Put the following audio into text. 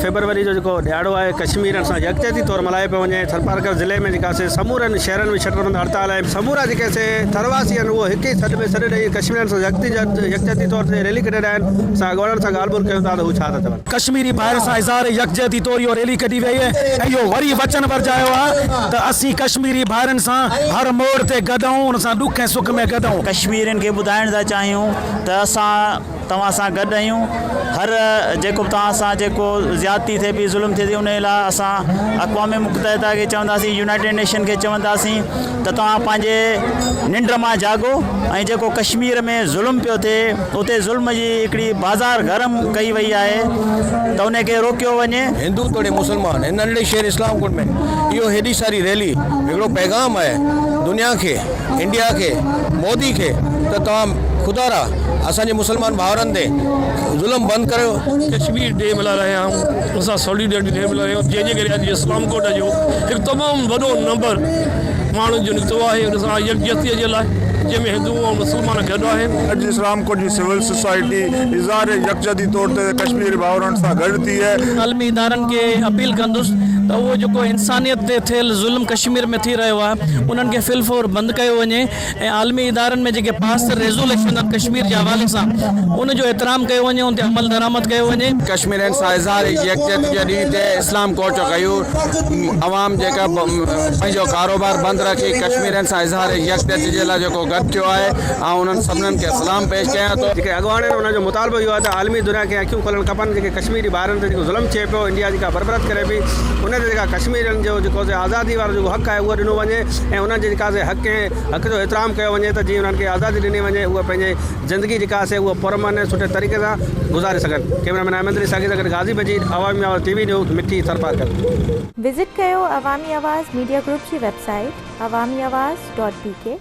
فيبروري جو جيڪو ڏهاڙو آهي ڪشميرين سان يڪجهتي طور ملهايو پيو وڃي ٿرپارڪر ضلعي ۾ جيڪا سي سمورن شهرن ۾ شٽر بند هڙتال آهي سمورا جيڪي سي ٿرواسي آهن اهو هڪ ئي سڏ ۾ سڏ ڏئي ڪشميرين سان يڪجهتي طور تي ريلي ڪڍي رهيا آهن اسان اڳواڻن سان ڳالهه ٻولهه ڪيون ٿا ته هو ڇا ٿا چون. ڪشميري ڀائرن سان اظهار يڪجهتي طور اهو ريلي ڪڍي وئي ۽ اهو وري وچن ورجايو آهي ته اسين ڪشميري ڀائرن سان هر موڙ تي گڏ آهيون ان سان ڏک ۽ سک ۾ گڏ آهيون. ڪشميرين کي ٻڌائڻ ٿا چاهيون ته اسان توهان سان گڏ آهيون هر جيڪو به توهان سان جيڪو زيادتي ٿئي پئي ظلم ٿئي ٿي ان لاء اسان اقوام متحده کي چونداسين يونائيٽيڊ نيشن کي چونداسين ته توهان پنهنجي ننڊ مان جاڳو ۽ جيڪو ڪشمير ۾ ظلم پيو ٿئي اتي ظلم جي هڪڙي بازار گرم ڪئي وئي آهي ته ان کي روڪيو وڃي. هندو توڙي مسلمان هن ننڍڙي شهر اسلام ڪوٽ ۾ اهو هيڏي ساري ريلي هڪڙو پيغام آهي دنيا کي انڊيا کي مودي کي ته توهان خدارا اسان جي مسلمان ڀائرن تي ظلم بند ڪريو. ڪشمير ڊي ملهائي رهيا آهيون ان سان سوليڊرٽي ڊي ملهائي رهيا آهيون جنهن جي ڪري اڄ اسلام ڪوٽ جو هڪ تمام وڏو نمبر ماڻهن جو نڪتو آهي ان سان يڪجهتي جي لاء جنهن ۾ هندو ۽ مسلمان گڏ آهن. اڄ اسلام ڪوٽ جي سول سوسائٽي اظهار يڪجهتي طور تي ڪشميري ڀائرن سان گڏ ٿي آهي. عالمي ادارن کي اپيل ڪندس ته اهو جيڪو انسانيت تي ٿيل ظلم ڪشمير ۾ ٿي رهيو آهي انهن کي في الفور بند ڪيو وڃي ۽ عالمي ادارن ۾ جيڪي پاس ٿيل ريزوليشن آهن ڪشمير جي حوالي سان ان جو احترام ڪيو وڃي ان تي عمل درآمد ڪيو وڃي. ڪشميرين سان اظهار يڪجهتي جي ڏينهن تي اسلام ڪوٽ جو غيور عوام جيڪا پنهنجو ڪاروبار بند رکي ڪشميرين سان اظهار يڪجهتي جي لاء جيڪو گڏ ٿيو آهي آئون انهن سڀنن کي سلام پيش ڪيان ٿو. جيڪي اڳواڻ آهن انهن جو مطالبو اهو آهي ته عالمي دنيا کي اکيون کولڻ کپن جيڪي ڪشميري ڀائرن تي جيڪو ظلم ٿئي پيو انڊيا جيڪا بربريت ڪري پئي ان تي جيڪا ڪشميرين جو جيڪو سي آزادي وارو جيڪو حق آهي اهو ڏنو وڃي ۽ انهن جي جيڪا سي حق ۽ حق جو احترام ڪيو وڃي ته جيئن انهن کي آزادي ڏني وڃي اهي پنهنجي زندگي جيڪا سي اهو پرامن ۽ سٺي طريقي سان گذاري سگهن ڪئميرا مين احمد علي ساگي سان گڏ Ghazi Majeed Awami Awaz T V news Mithi Tharparkar. Visit ڪيو عوامي آواز ميڊيا گروپ جي website Awami Awaz dot B K.